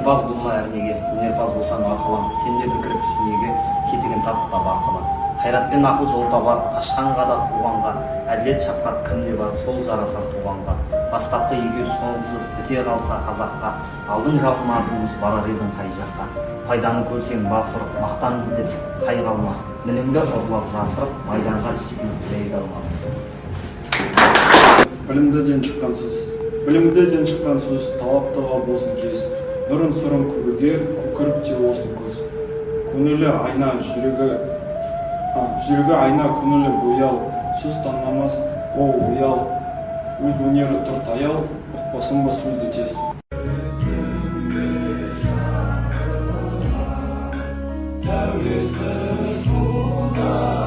Өнерпаз болма әрнеге, өнерпаз болсаң арқалан. Сен де пікір неге, кетігін тап та бақыла. Қайрат пен ақыл жол табар, қашқанға да қуғанға. Әділет, шапқат кімде бар, сол жарасар туғанға. Бастапқы екеу соңғысыз біте қалса қазаққа, алдың жалын артың мұз, барар едің қай жаққа? Пайданы көрсең бас ұрып, мақтан іздеп қай қалма. Мініңді ұрлап жасырып, майданға түспей жай қалма. Білімдіден шыққан сөз. Білімдіден шыққан сөз талаптыға болсын кез. Нұрын сырын көруге көкіріп те болсын көз. Көңілі айна, жүрегі жүрегі айна, көңілі бояу. Сөз таңдамас ол ояу. Өз өнері тұр таяу, ұқпасын ба сөзді тез. Сәулесі сұлтан.